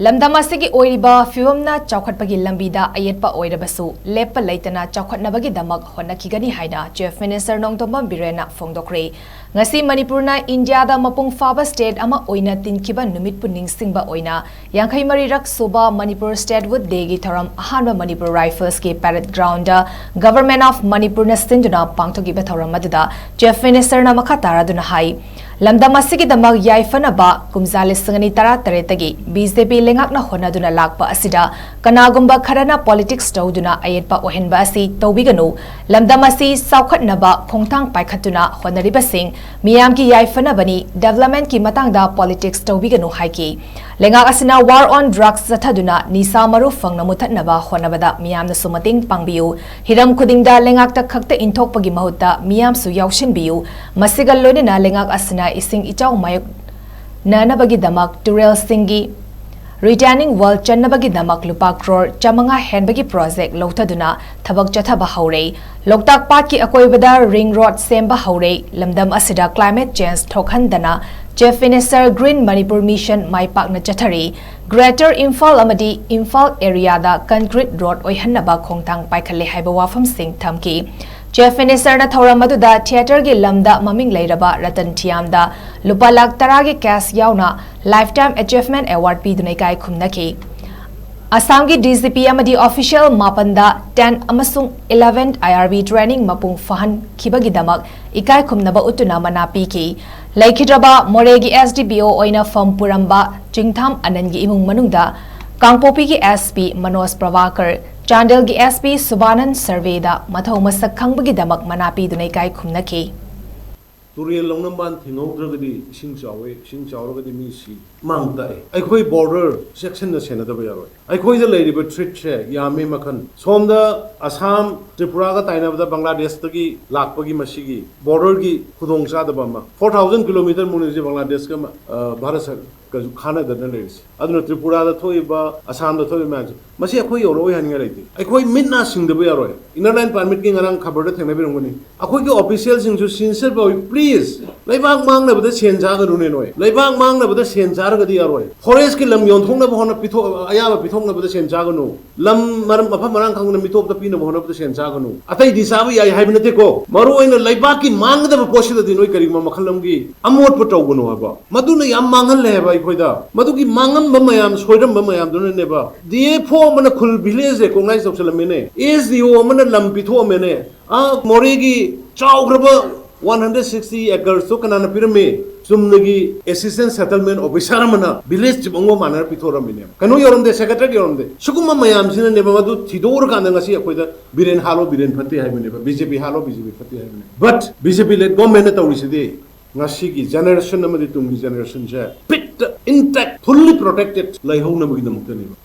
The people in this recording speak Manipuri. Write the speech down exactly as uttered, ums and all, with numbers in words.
ꯂꯝꯗꯝ ꯑꯁꯤꯒꯤ ꯑꯣꯏꯔꯤꯕ ꯐꯤꯕꯝꯅ ꯆꯥꯎꯈꯠꯄꯒꯤ ꯂꯝꯕꯤꯗ ꯑꯌꯦꯠꯄ ꯑꯣꯏꯔꯕꯁꯨ, ꯂꯦꯞꯄ ꯂꯩꯇꯅ ꯆꯥꯎꯈꯠꯅꯕꯒꯤꯗꯃꯛ ꯍꯣꯠꯅꯈꯤꯒꯅꯤ ꯍꯥꯏꯅ Chief Minister ꯅꯣꯡꯊꯣꯝꯕꯝ ꯕꯤꯔꯦꯟꯅ ꯐꯣꯡꯗꯣꯛꯈ꯭ꯔꯦ꯫ ꯉꯁꯤ ꯃꯅꯤꯄꯨꯔꯅ ꯏꯟꯗꯤꯌꯥꯗ ꯃꯄꯨꯡ ꯐꯥꯕ state ꯑꯃ ꯑꯣꯏꯅ ꯇꯤꯟꯈꯤꯕ ꯅꯨꯃꯤꯠꯄꯨ ꯅꯤꯡꯁꯤꯡꯕ ꯑꯣꯏꯅ, ꯌꯥꯡꯈꯩ ꯃꯔꯤꯔꯛ ꯁꯨꯕ ꯃꯅꯤꯄꯨꯔ Statehood Dayꯒꯤ ꯊꯧꯔꯝ ꯑꯍꯥꯟꯕ ꯃꯅꯤꯄꯨꯔ Riflesꯀꯤ parade groundꯗ Government of ꯃꯅꯤꯄꯨꯔꯅ ꯁꯤꯟꯗꯨꯅ ꯄꯥꯡꯊꯣꯛꯈꯤꯕ ꯊꯧꯔꯝ ꯑꯗꯨꯗ Chief Ministerꯅ ꯃꯈꯥ ꯇꯥꯔꯗꯨꯅ ꯍꯥꯏ, ꯂꯝꯗꯝ ꯑꯁꯤꯒꯤꯗꯃꯛ ꯌꯥꯏꯐꯅꯕ ꯀꯨꯝꯖꯥ ꯂꯤꯁꯤꯡ ꯑꯅꯤ ꯇꯔꯥ ꯇꯔꯦꯠꯇꯒꯤ BJP ꯂꯩꯉꯥꯛꯅ ꯍꯣꯠꯅꯗꯨꯅ ꯂꯥꯛꯄ ꯑꯁꯤꯗ ꯀꯅꯥꯒꯨꯝꯕ ꯈꯔꯅ politics ꯇꯧꯗꯨꯅ ꯑꯌꯦꯠꯄ ꯑꯣꯏꯍꯟꯕ ꯑꯁꯤ ꯇꯧꯕꯤꯒꯅꯨ꯫ ꯂꯝꯗꯝ ꯑꯁꯤ ꯆꯥꯎꯈꯠꯅꯕ ꯈꯣꯡꯊꯥꯡ ꯄꯥꯏꯈꯠꯇꯨꯅ ꯍꯣꯠꯅꯔꯤꯕꯁꯤꯡ ꯃꯤꯌꯥꯝꯒꯤ ꯌꯥꯏꯐꯅꯕꯅꯤ, developmentꯀꯤ ꯃꯇꯥꯡꯗ politics ꯇꯧꯕꯤꯒꯅꯨ ꯍꯥꯏꯈꯤ꯫ ꯂꯩꯉꯥꯛ ꯑꯁꯤꯅ war on drugs ꯆꯠꯊꯗꯨꯅ ꯅꯤꯁꯥ ꯃꯔꯨ ꯐꯪꯅ ꯃꯨꯊꯠꯅꯕ ꯍꯣꯠꯅꯕꯗ ꯃꯤꯌꯥꯝꯅꯁꯨ ꯃꯇꯦꯡ ꯄꯥꯡꯕꯤꯌꯨ꯫ ꯍꯤꯔꯝ ꯈꯨꯗꯤꯡꯗ ꯂꯩꯉꯥꯛꯇ ꯈꯛꯇ ꯏꯟꯊꯣꯛꯄꯒꯤ ꯃꯍꯨꯠꯇ ꯃꯤꯌꯥꯝꯁꯨ ꯌꯥꯎꯁꯤꯟꯕꯤꯌꯨ꯫ ꯃꯁꯤꯒ ꯂꯣꯏꯅꯅ ꯂꯩꯉꯥꯛ ꯑꯁꯤꯅ ꯏꯁꯤꯡ ꯏꯆꯥꯎ ꯃꯥꯌꯣꯛꯅꯅꯕꯒꯤꯗꯃꯛ ꯇꯨꯔꯦꯜꯁꯤꯡꯒꯤ retaining wall ꯆꯟꯅꯕꯒꯤꯗꯃꯛ ꯂꯨꯄꯥ ꯀ꯭ꯔꯣꯔ ꯆꯥꯃꯉꯥ ꯍꯦꯟꯕꯒꯤ project ꯂꯧꯊꯗꯨꯅ ꯊꯕꯛ ꯆꯠꯊꯕ ꯍꯧꯔꯦ꯫ ꯂꯣꯛꯇꯥꯛ ꯄꯥꯠꯀꯤ ꯑꯀꯣꯏꯕꯗ ring road ꯁꯦꯝꯕ ꯍꯧꯔꯦ꯫ ꯂꯝꯗꯝ ꯑꯁꯤꯗ climate change ꯊꯣꯛꯍꯟꯗꯅ Chief Minister Green Manipur Mission ꯃꯥꯏ ꯄꯥꯛꯅ ꯆꯠꯊꯔꯤ꯫ Greater ꯏꯝꯐꯥꯜ ꯑꯃꯗꯤ ꯏꯝꯐꯥꯜ areaꯗ concrete road ꯑꯣꯏꯍꯟꯅꯕ ꯈꯣꯡꯊꯥꯡ ꯄꯥꯏꯈꯠꯂꯦ ꯍꯥꯏꯕ ꯋꯥꯐꯝꯁꯤꯡ ꯊꯝꯈꯤ꯫ Chief Ministerꯅ ꯊꯧꯔꯝ ꯑꯗꯨꯗ theatreꯒꯤ ꯂꯝꯗ ꯃꯃꯤꯡ ꯂꯩꯔꯕ ꯔꯇꯟ ꯊꯤꯌꯥꯝꯗ ꯂꯨꯄꯥ ꯂꯥꯈ ꯇꯔꯥꯒꯤ cash ꯌꯥꯎꯅ Lifetime Achievement Award ꯄꯤꯗꯨꯅ ꯏꯀꯥꯏ ꯈꯨꯝꯅꯈꯤ꯫ ꯑꯁꯥꯝꯒꯤ DGP ꯑꯃꯗꯤ official ꯃꯥꯄꯟꯗ ten ꯑꯃꯁꯨꯡ eleven IRB training ꯃꯄꯨꯡ ꯐꯥꯍꯟꯈꯤꯕꯒꯤꯗꯃꯛ ꯏꯀꯥꯏ ꯈꯨꯝꯅꯕ ꯎꯠꯇꯨꯅ ꯃꯅꯥ ꯄꯤꯈꯤ꯫ ꯂꯩꯈꯤꯗ꯭ꯔꯕ ꯃꯣꯔꯦꯒꯤ SDPO ꯑꯣꯏꯅ ꯐꯝ ꯄꯨꯔꯝꯕ ꯆꯤꯡꯊꯥꯝ ꯑꯅꯟꯒꯤ ꯏꯃꯨꯡ ꯃꯅꯨꯡꯗ ꯀꯥꯡꯄꯣꯛꯄꯤꯒꯤ SP ꯃꯅꯣꯖ ꯄ꯭ꯔꯚꯥꯀꯔ, ꯆꯥꯟꯗꯦꯜꯒꯤ SP ꯁꯨꯕꯥꯅꯟ ꯁꯔꯚꯦꯗ ꯃꯊꯧ ꯃꯁꯛ ꯈꯪꯕꯒꯤꯗꯃꯛ ꯃꯅꯥ ꯄꯤꯗꯨꯅ ꯏꯀꯥꯏ ꯈꯨꯝꯅꯈꯤ꯫ ꯇꯨꯔꯦꯜ ꯂꯧꯅꯝꯕꯥꯟ ꯊꯤꯡꯍꯧꯗ꯭ꯔꯒꯗꯤ ꯏꯁꯤꯡ ꯆꯥꯎꯋꯦ, ꯏꯁꯤꯡ ꯆꯥꯎꯔꯒꯗꯤ ꯃꯤ ꯁꯤ꯫ ꯃꯥꯡ ꯇꯥꯛꯑꯦ꯫ ꯑꯩꯈꯣꯏ border ꯆꯦꯛꯁꯤꯟꯅ ꯁꯦꯟꯅꯗꯕ ꯌꯥꯔꯣꯏ꯫ ꯑꯩꯈꯣꯏꯗ ꯂꯩꯔꯤꯕ threatꯁꯦ ꯌꯥꯝꯃꯤ ꯃꯈꯜ꯫ ꯁꯣꯝꯗ ꯑꯁꯥꯝ, ꯇ꯭ꯔꯤꯄꯨꯔꯥꯒ ꯇꯥꯏꯅꯕꯗ ꯕꯪꯒ꯭ꯂꯥꯗꯦꯁꯇꯒꯤ ꯂꯥꯛꯄꯒꯤ ꯃꯁꯤꯒꯤ borderꯒꯤ ꯈꯨꯗꯣꯡꯆꯥꯗꯕ ꯑꯃ꯫ Four thousand kilometer ꯃꯨꯛꯅꯤꯁꯦ ꯕꯪꯒ꯭ꯂꯥꯗꯦꯁꯀ ꯃ-, ꯑ, ꯚꯥꯔꯠ ꯁꯔ-, ꯀꯁꯨ ꯈꯥꯟꯅꯗꯅ ꯂꯩꯔꯤꯁꯦ꯫ ꯑꯗꯨꯅ ꯇ꯭ꯔꯤꯄꯨꯔꯥꯗ ꯊꯣꯛꯏꯕ, ꯑꯁꯥꯝꯗ ꯊꯣꯛꯏꯕ ꯃꯌꯥꯝꯁꯦ, ꯃꯁꯤ ꯑꯩꯈꯣꯏ ꯌꯧꯔꯛꯑꯣꯏ ꯍꯥꯏꯅꯤꯡꯉꯥꯏ ꯂꯩꯇꯦ꯫ ꯑꯩꯈꯣꯏ ꯃꯤꯠ ꯅꯥ ꯁꯤꯡꯗꯕ ꯌꯥꯔꯣꯏ꯫ Inner Line Permitꯀꯤ ꯉꯔꯥꯡ ꯈꯕꯔꯗ ꯊꯦꯡꯅꯕꯤꯔꯝꯒꯅꯤ꯫ ꯑꯩꯈꯣꯏꯒꯤ officialꯁꯤꯡꯁꯨ sincere ꯑꯣꯏ, please꯫ ꯂꯩꯕꯥꯛ ꯃꯥꯡꯅꯕꯗ ꯁꯦꯟ ꯆꯥꯒꯅꯨꯅꯦ ꯅꯣꯏ꯫ ꯂꯩꯕꯥꯛ ꯃꯥꯡꯅꯕꯗ ꯁꯦꯟ ꯆꯥꯔꯒꯗꯤ ꯌꯥꯔꯣꯏ꯫ Forestꯀꯤ ꯂꯝ ꯌꯣꯟꯊꯣꯛꯅꯕ ꯍꯣꯠꯅ ꯄꯤꯊꯣꯛ-, ꯑꯌꯥꯕ ꯄꯤꯊꯣꯛꯅꯕꯗ ꯁꯦꯟ ꯆꯥꯒꯅꯨ꯫ ꯂꯝ ꯃꯔꯝ, ꯃꯐꯝ ꯃꯔꯥꯡ ꯈꯪꯗꯅ ꯃꯤꯇꯣꯞꯇ ꯄꯤꯅꯕ ꯍꯣꯠꯅꯕꯗ ꯁꯦꯟ ꯆꯥꯒꯅꯨ꯫ ꯑꯇꯩꯗꯤ ꯆꯥꯕ ꯌꯥꯏ ꯍꯥꯏꯕ ꯅꯠꯇꯦꯀꯣ꯫ ꯃꯔꯨ ꯑꯣꯏꯅ ꯂꯩꯕꯥꯛꯀꯤ ꯃꯥꯡꯒꯗꯕ ꯄꯣꯠꯁꯤꯗꯗꯤ ꯅꯣꯏ ꯀꯔꯤꯒꯨꯝꯕ ꯃꯈꯜ ꯑꯃꯒꯤ ꯑꯃꯣꯠꯄ ꯇꯧꯒꯅꯨ ꯍꯥꯏꯕ꯫ ꯃꯗꯨꯅ ꯌꯥꯝ ꯃꯥꯡꯍꯜꯂꯦ ꯍꯥꯏꯕ ꯑꯩꯈꯣꯏꯗ꯫ ꯃꯗꯨꯒꯤ ꯃꯥꯡꯉꯝꯕ ꯃꯌꯥꯝ, ꯁꯣꯏꯔꯝꯕ ꯃꯌꯥꯝꯗꯨꯅꯅꯦꯕ꯫ DFO ꯑꯃꯅ ꯈꯨꯜ, village recognize ꯇꯧꯁꯜꯂꯝꯃꯦꯅꯦ꯫ SDO ꯑꯃꯅ ꯂꯝ ꯄꯤꯊꯣꯛꯑꯝꯃꯦꯅꯦ꯫ ꯑꯥ, ꯃꯣꯔꯦꯒꯤ ꯆꯥꯎꯈ꯭ꯔꯕ one hundred sixty acresꯇꯣ ꯀꯅꯥꯅ ꯄꯤꯔꯝꯃꯤ? ꯆꯨꯝꯅꯒꯤ Assistant Settlement Officer ꯑꯃꯅ village chief ꯑꯃꯒ ꯃꯥꯟꯅꯔ ꯄꯤꯊꯣꯔꯝꯃꯤꯅꯦ꯫ ꯀꯩꯅꯣ ꯌꯧꯔꯝꯗꯦ, secretary ꯌꯧꯔꯝꯗꯦ꯫ ꯁꯤꯒꯨꯝꯕ ꯃꯌꯥꯝꯁꯤꯅꯅꯦꯕ ꯃꯗꯨ ꯊꯤꯗꯣꯛꯎꯔꯀꯥꯟꯗ ꯉꯁꯤ ꯑꯩꯈꯣꯏꯗ ꯕꯤꯔꯦꯟ ꯍꯥꯠꯂꯣ, ꯕꯤꯔꯦꯟ ꯐꯠꯇꯦ ꯍꯥꯏꯕꯅꯦꯕ, BJP ꯍꯥꯠꯂꯣ, BJP ꯐꯠꯇꯦ ꯍꯥꯏꯕꯅꯦ꯫ But BJP led governmentꯅ ꯇꯧꯔꯤꯁꯤꯗꯤ ꯉꯁꯤꯒꯤ generation ꯑꯃꯗꯤ ꯇꯨꯡꯒꯤ generationꯁꯦ ꯐꯤꯠꯇ, intact, fully protected ꯂꯩꯍꯧꯅꯕꯒꯤꯗꯃꯛꯇꯅꯦꯕ꯫